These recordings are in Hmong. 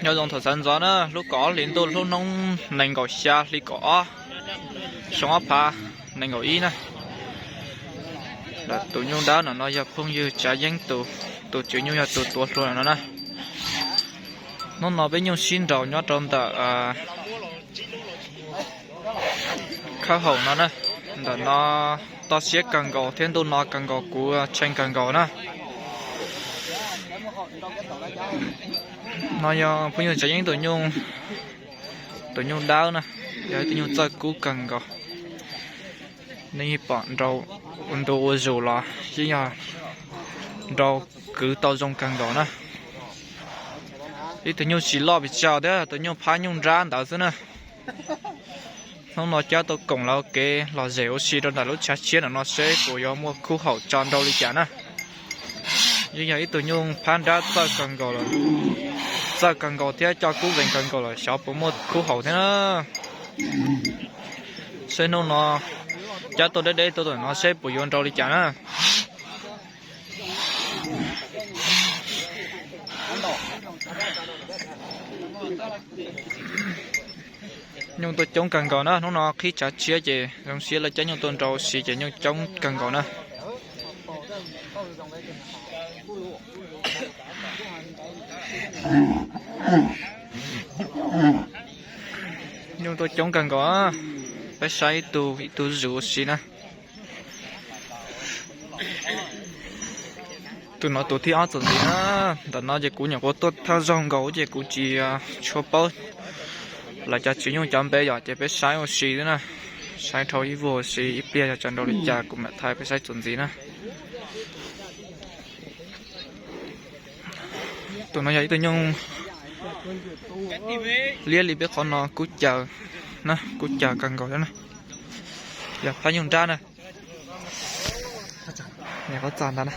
Nyob zoo thaum sawv ntxov na, lub kaum ob hlis ntuj lub hnub nees nkaum xya hli kaum ob, xyoo ob phav nees nkaum ib na. Tus nyuj dawb no no yog phooj ywg Tsav Yeeb tus, tus tswv nyuj yog tus tuav hluas no na. Hnub no peb nyuj sib nraus nyob rau ntawm khawb haum no na. Ntawm no toj siab kawg nkaus thiab ntuj no kawg nkaus, kuv tshee kawg nkaus na. No yog phooj ywg Tsav Yeeb tus nyuj, tus nyuj dawb na, yog ib tug nyuj txawj kub kawg nkaus. Nej yeej pom nrau ntu ua zus los yeej yog nrau kwv tau zoo kawg nkaus na. Ib tug nyuj tsis loj pes tsawg thiab, tus nyuj phab nyuj nrab ntawd xwb na. Hnub no cab tuaj koom lawv kev lom zem ua si rau ntawm lub tshav tshiab no no seb puas yuav muaj khub haum tso nrau li cas na. Yeej yog ib tug nyuj phab nrab txawj kawg nkaus lawm, txawj kawg nkaus thiab coj kub zees kawg nkaus lawm, xyov puas muaj khub haum thiab na. Seb hnub no cab tuaj deb deb tuaj ntawm no seb puas yuav nrau li cas na. Nyuj tuaj coob kawg nkaus na, hnub no qhib tshav tshiab ces zoo siab lawv cab nyuj tuaj nrau ua si ces nyuj coob kawg nkaus na. Nyuj tuaj coob kawg nkaus, peb saib ib tug ib tug zus ua si na. Tus no tus thib ob txuas ntxiv na. Ntawm no ces kuv nyuam qhuav tuaj thawj zaug nkaus ces kuv tsis tshua paub lawv cov tswv nyuj cov npe yom, ces peb saib ua si xwb na. Saib dhau ib vuag ua si, ib pliag yog tso nrau li cas kuv mam thaij peb saib txuas ntxiv na. Tus no yog ib tug nyuj liab li peb qhov no, kub caws na, kub caws kawg nkaus thiab na. Yog phab nyuj nrab na. Niam qhov txog ntawd na.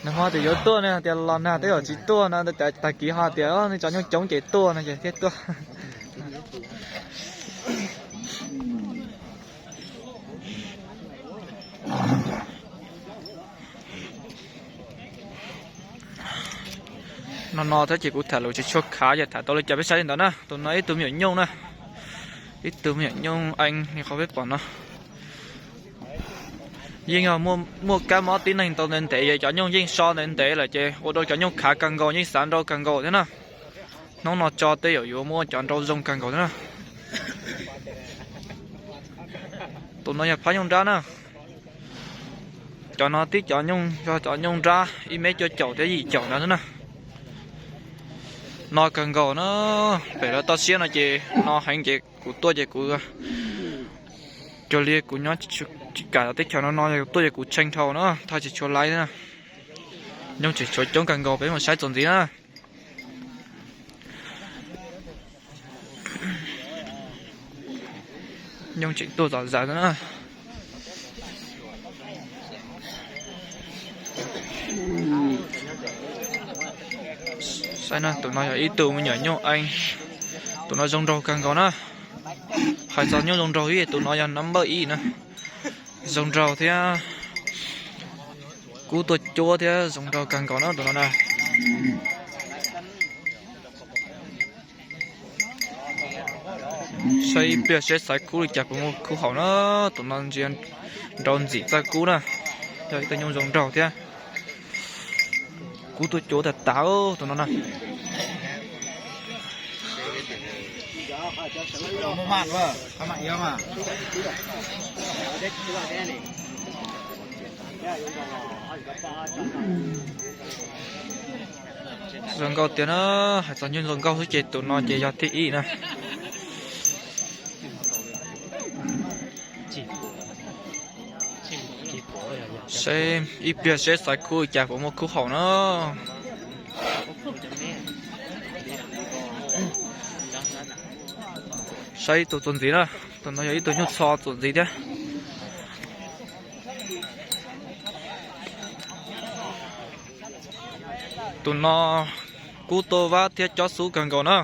Nws ho tias yuav tuaj ne, tias los nag twb yog tsis tuaj no, tag kis ho tias nej cov nyuj coob ces tuaj no ces thiaj tuaj. No no thiab ces kuv tham lus tsis tshua khav, yog tham tau li cas peb saib li ntawd na. Tus no ib tug me nyuam nyuj na, ib tug me nyuam nyuj ees li qhov peb pom no. Yeej yog muaj kab mob tib neeg tau ntev ntev, cov nyuj yeej so ntev ntev lawm ces ua rau cov nyuj khav kawg nkaus, yeej xav nrau kawg nkaus thiab na. Hnub no tso tej zaum yuav muaj cov nrau zoo kawg nkaus thiab na. Tus no yog phab nyuj nrab na. Cov no tib cov nyuj yog cov nyuj nrab ib mev cuaj caum thiab yim caum ntawd xwb na. No kawg nkaus na, pem lawv toj siab no ces no heev ces kuv tuaj ces kuv cuag li kuv nyob tsis kam teb chaws no no, yog tuaj ces kuv tshee dhau na, thaj tsis tshua laib na. Nyuj tseem tshuav coob kawg nkaus, peb mus saib txuas ntxiv na. Nyuj tseem tuaj zom zaws na. Saib na, tus no yog ib tug me nyuam nyuj ees, tus no zoo nraug kawg nkaus na. Hais txog nyuj zoo nraug ib, tus no yog number ib na. Zoo nraug thiab kub tuaj cuab thiab zoo nraug kawg nkaus na tus no na. Saib ib pliag seb xaiv kub li cas puas muaj khub haum na. Tus no ntsia nrau ntxim txawj kub na, yog ib tug nyuj zoo nraug thiab. Kub tuaj cuab tag tas tus no na. Zoo nkauj tiag na, hais txog nyuj zoo nkauj xwb ces tus no ces yog thib ib na. Saib ib pliag seb xaiv kub li cas puas muaj khub haum na. Saib ib tug txuas ntxiv na, tus no yog ib tug nyuj txho txuas ntxiv thiab. Tus no kub tuaj vab thiab cob xub kawg nkaus na.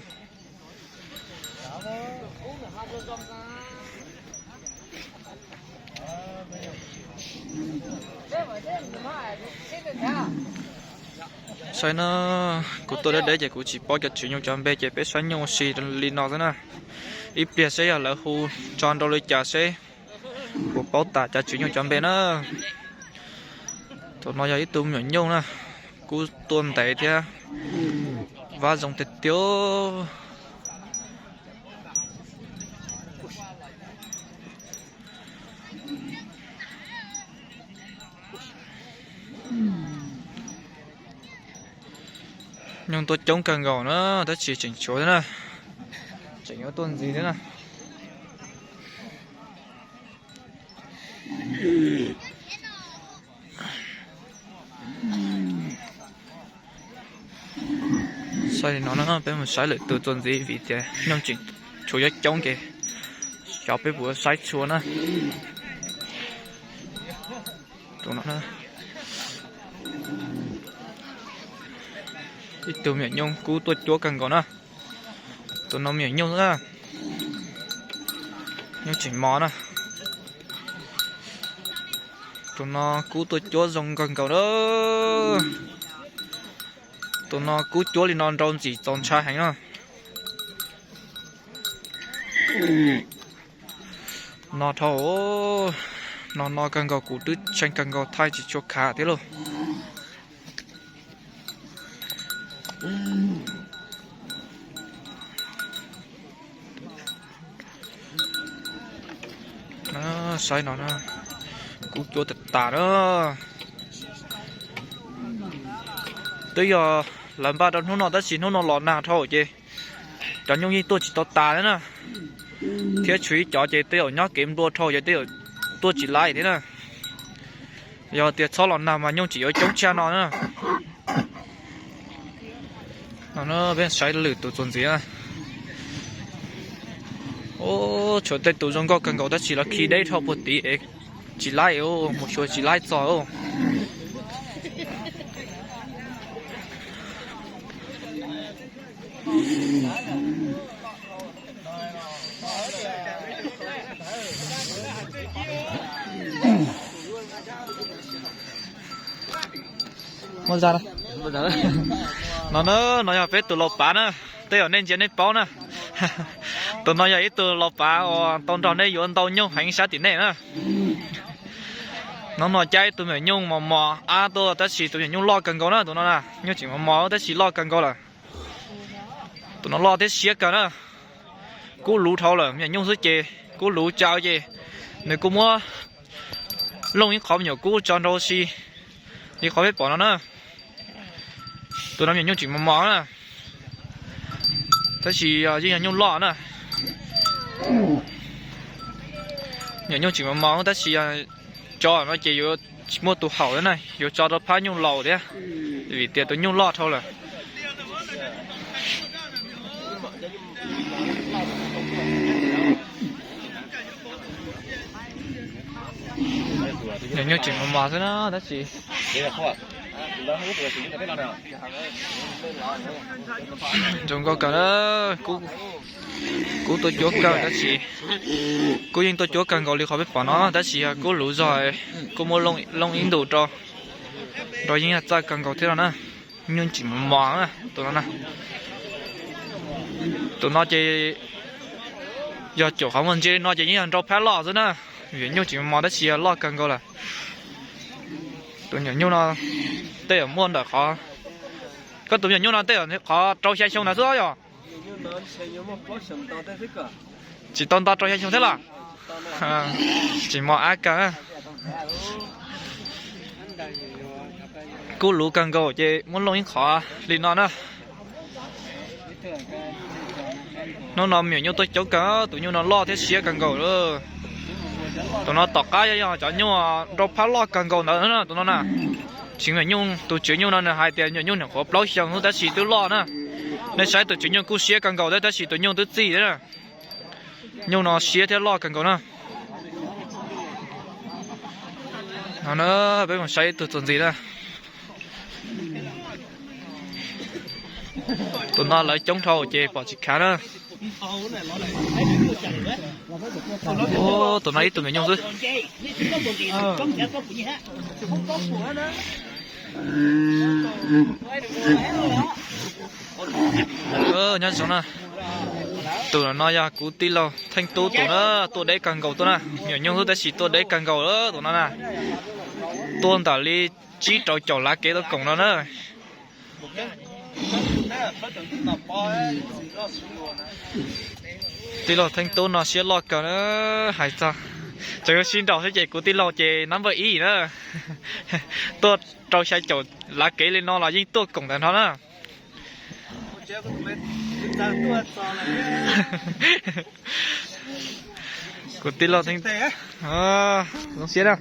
Saib na, kuv tuaj deb deb ces kuv tsis paub cov tswv nyoog cov npe ces peb saib nyooj ua si li no xwb na. Ib pliag seb yog lawv hu tso nrau li cas seb puas paub tas cov tswv nyoog cov npe na. Tus no yog ib tug me nyuam nyooj na, kub tuaj ntev thiab vaj zoo tiag tiag. Nyooj tuaj coob kawg nkaus na, tab sis tseem tshuav thiab na, tseem yuav tuaj ntxiv thiab na. Saib li no na, peb mus saib lwm tus txuas ntxiv vim tias nyooj tseem tshuav yuav coob ces xyov peb puas saib txhua na. Tus no, ib tug me nyuam nyooj kub tuaj cuab kawg nkaus na. Tus no me nyuam nyooj na, nyooj tseem mos na. Tus no kub tuaj cuab zoo kawg nkaus na. Tus no kub cuab li no nrau ntxim txaus ntshai heev na. No dhau, no no kawg nkaus kuv twb tshee kawg nkaus thaij tsis tshua khav thiab lauj. Saib no, kub cuab tas tas na. Twb yog lawv npaj rau hnub no tab sis hnub no los nag dhau ces cov nyooj yeej tuaj tsis tau tas thiab na. Thiab tshuav ib cov ces tej zaum nyob kev nplua dhau ces tej zaum tuaj tsis laib thiab na. Yog tias txhob los nag mas nyooj tseem yuav coob tshaj no na. No peb saib lwm tus txuas ntxiv. Tshuav tej tus zoo nkauj kawg nkaus tab sis los khi deb dhau puag tid es tsis laib, mus xyuas tsis laib txog. No, no yog peb tus laus pav na, tej zaum nej ntsia nej paub na. Tus no yog ib tug laus pav uas tau nrog nej yuav ntau nyooj heev sab tim nej na. Hnub no caij ib tug me nyuam nyooj mos mos ab tuaj tab sis tus me nyuam nyooj loj kawg nkaus na, tus no na, nyooj tseem mos mos tab sis loj kawg nkaus lawm. Tus no loj thiab siab kawg na. Kub luv dhau lawm, me nyuam nyooj xwb ces kub luv tsaws ces nws kuj muab looj ib qhov me nyuam kub tso nrau si li qhov peb pom no na. Tus no me nyuam nyooj tseem mos mos na, tab sis yeej yog nyooj loj na. Me nyuam nyooj tseem mos mos tab sis tso no ces yuav tsis muaj tus haum thiab na, yuav tso rau phab nyooj laus thiab, vim tias tus nyooj loj dhau lawm. Nyob tseem mos mos xwb na tab sis zoo nkauj kawg na. Kub tuaj cuab kawg tab sis, kub yeej tuaj cuab kawg nkaus li qhov peb pom no tab sis yog kub luv zog, kub muab looj ib ntus rau, nrau yeej yog txawj kawg nkaus thiab no na. Nyob tseem mos mos na tus no na. Tus no ces yog caum qhov muag ntsia li no ces yeej yog nrau phab loj xwb na. Vim nyuj tseem mos mos tab sis yog loj kawg nkaus lawm. Tus nyuam nyuj no tej zaum muaj ntawm qhov, koj tus nyuam nyuj no tej zaum qhov rau xya xyoo ntawd xwb yom. Tsis tau nto rau xya xyoo thiab los? Tseem mos ab kawg. Kub luv kawg nkaus ces muab looj ib qhov li no na. Hnub no me nyuam nyuj tuaj coob kawg, tus nyuj no loj thiab siab kawg nkaus. Tus no tom qab yog cov nyuj nrau phab loj kawg nkaus ntawd na tus no na. Tseem me nyuj, tus tswv nyuj no nws hais tias me nyuam nyuj nyuam qhuav plaub xyoo xwb tab sis twb loj na. Nej saib tus tswv nyuj kuj siab kawg nkaus thiab tab sis tus nyuj twb txij thiab na. Nyuj no siab thiab loj kawg nkaus na. No na, peb mus saib ib tug txuas ntxiv na. Tus no lawv coob dhau ces pom tsis khav na. Tus no ib tug me nyuj xwb. Nyob zoo na, tus no yog kuv tij laug Theej Tub tus na, tuaj deb kawg nkaus tuaj na, me nyuam nyuj xwb tab sis tuaj deb kawg nkaus tus no na, tuaj ntawm li tsib rau caum lav kev tuaj koom no na. Tij laug Theej Tub no siab loj kawg na, hais txog tseem yuav sib nraus xwb ces kuv tij laug ces number ib na, tuaj rau xya caum lav kev li no los yeej tuaj koom ntawm no na. Kuv tij laug Theej, zoo siab na.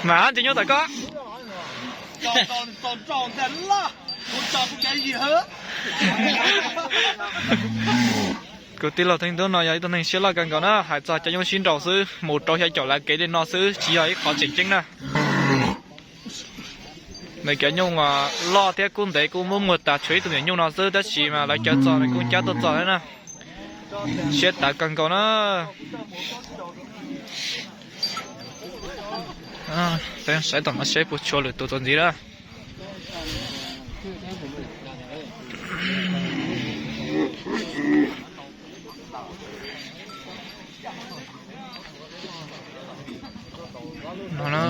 Mas ntses nyuj tawm koj. Kuv tij laug Theej Tub no yog ib tug neeg siab loj kawg nkaus na, hais txog cov nyuj sib nraus xwb mus rau xya caum lav kev li no xwb tsis yog ib qhov tseem ceeb na. Nws cov nyuj loj thiab kub ntev kuj muab muag tas tshuav ib tug me nyuj no xwb tab sis mas lawv cov txog nws kuj cab tuaj txog thiab na. Siab tawv kawg nkaus na. Saib tom no seb puas tshuav lwm tus txuas ntxiv na. No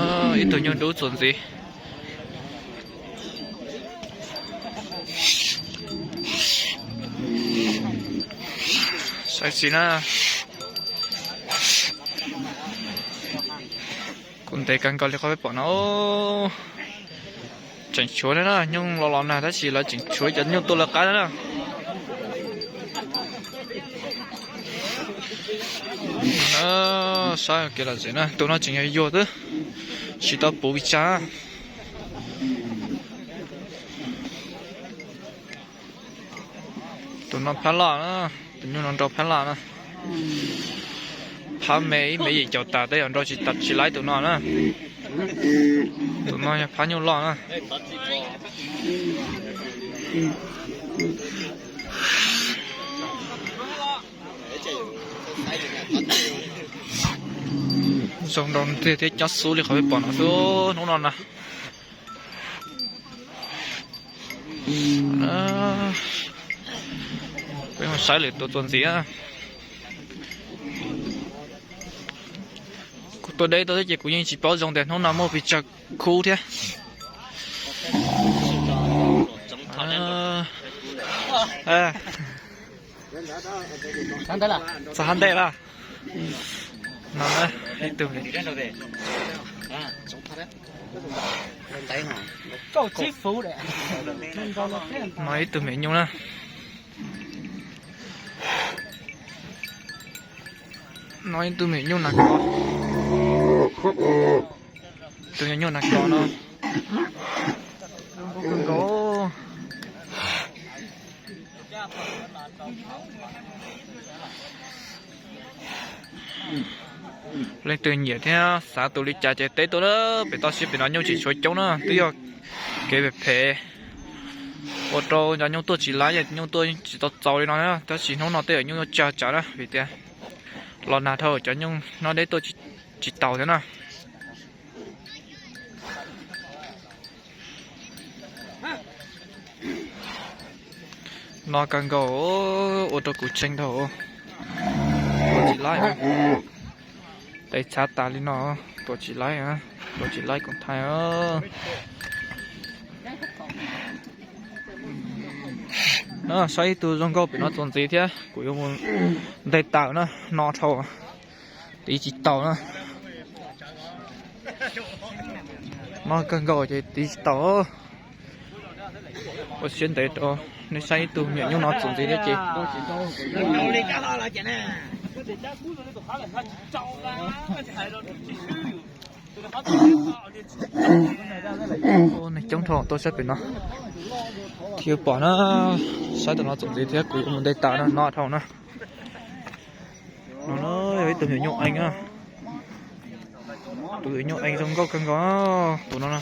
ib tug nyuj dub txuas ntxiv. Saib xwb na. Kuj ntev kawg nkaus li qhov peb pom no. Tseem tshuav na, nyuj los los nag tab sis lawv tseem tshuav cov nyuj tuaj lawv qab na. Saib kev lom zem na, tus no tseem yog yuag xwb, tsis tau puv pes tsawg. Tus no phab loj na, tus nyuj no nrau phab loj na. Phab me ib me yim caum tas tej zaum nrau tsis tas tsis laib tus no na. Tus no yog phab nyuj loj na. Zoo nrau ntiag thiab cob xub li qhov peb pom no xwb hnub no na. Peb mus saib lwm tus txuas ntxiv. Kuv tuaj deb tuaj thiab ces kuv yeej tsis paub zoo tias hnub no muaj pes tsawg khub thiab. Txog hab ntej lawm. No ib tug, no ib tug me nyuj na. No ib tug me nyuj nas kos. Tus me nyuj nas kos no. Leej twg nyiam thiab xav tus li cas ces teb tuaj na, pem toj siab pem no nyuj tseem tshuav coob na, twb yog kev phem phem ua rau cov nyuj tuaj tsis laib, nyuj tuaj tsis tau txaus li no na, tab sis hnub no tej zaum nyuj yuav tsawg tsawv na, vim tias los nag dhau cov nyuj nyob deb tuaj tsis taus thiab na. No kawg nkaus, ua rau kuv tshee dhau, tuaj tsis laib. Tes txhav tas li no, tuaj tsis laib, tuaj tsis laib koom thaij. Saib ib tug zoo nkauj pem no txuas ntxiv thiab, kuv yuav mus nte taws na, no dhau, tiv tsis taus na. No kawg nkaus ces tiv tsis taus. Ua siab ntev rau nej saib ib tug me nyuam nyuj no txuas ntxiv thiab ces. Neeg coob dhau tuaj saib pem no. Thiab pom na, saib tus no txuas ntxiv thiab kuv yuav mus nte taws no dhau na. No yog ib tug me nyuam nyuj eej na. Tus me nyuam nyuj eej zoo nkauj kawg nkaus, tus no na.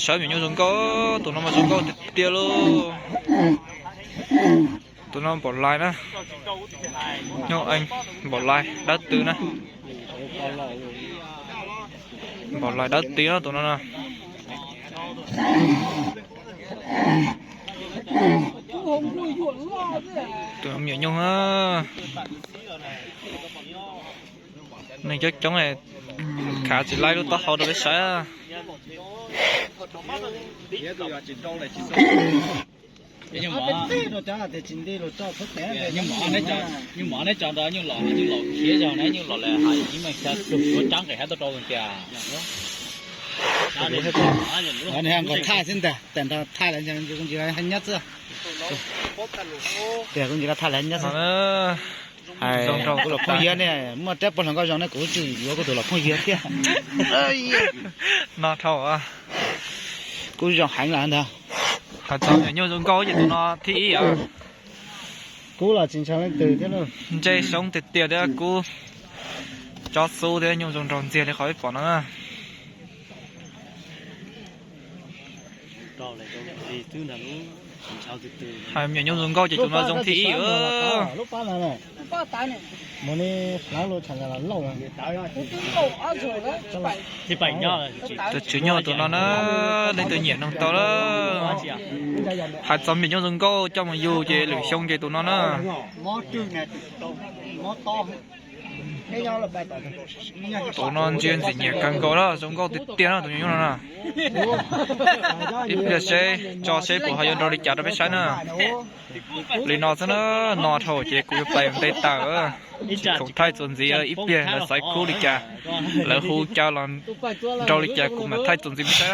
Sawv me nyuam zoo nkauj, tus no mas zoo nkauj tiag tiag lauj. Tus no npaum lais na, nyob npaum lais dawb tw na, npaum lais dawb tw no tus no na. Tus me nyuam nyuj, neeg coob coob, khav tsis laib lub taub hau rau peb saib. Nyuj mov neb tso nrog nyuj los, nyuj los khiav zog na, nyuj los lawm hais ib me xya tus suav tsab nqis hab tuaj rau tias. Nkaus thaij xwb ntag, tawm nrog thaij lawv nyob xwb. Tias kuv ntsis thaij lawv nyob xwb. Hais kuv los phooj ywg ne, muaj rab puag hluas nkauj zoo ne, kuv tsis yuav kuv tus los phooj ywg thiab. No dhau, kuv zoo heev lawm ntag. Hais txog nyuam nyuj zoo nkauj ces tus no thib ib os. Kub los tsis ntshaw leej twg thiab. Ntsej xyoob tiag tiag thiab kub tsob xub thiab nyuj zoo nraug ntxiag li qhov peb pom no na. Hais me nyuam nyuj zoo nkauj ces tus no zoo thib ib. Tus tswv nyuj tus no na, leej twg nyiam noog tau na. Hais txog me nyuam nyuj zoo nkauj coj mus yug ces lwm xyoo ces tus no na. Tus no ntsia ntxim nyiam kawg nkaus na, zoo nkauj tiag tiag na tus nyuam nyuj no na. Ib pliag seb tso seb puas ho yuav nrau li cas rau peb saib na. Li no xwb na, no dhau ces kuv yuav pais nte taws. Tsis khoom thaij txuas ntxiv, ib pliag lawv xaiv kub li cas, lawv hu cas los nrau li cas kuv mam thaij txuas ntxiv peb saib.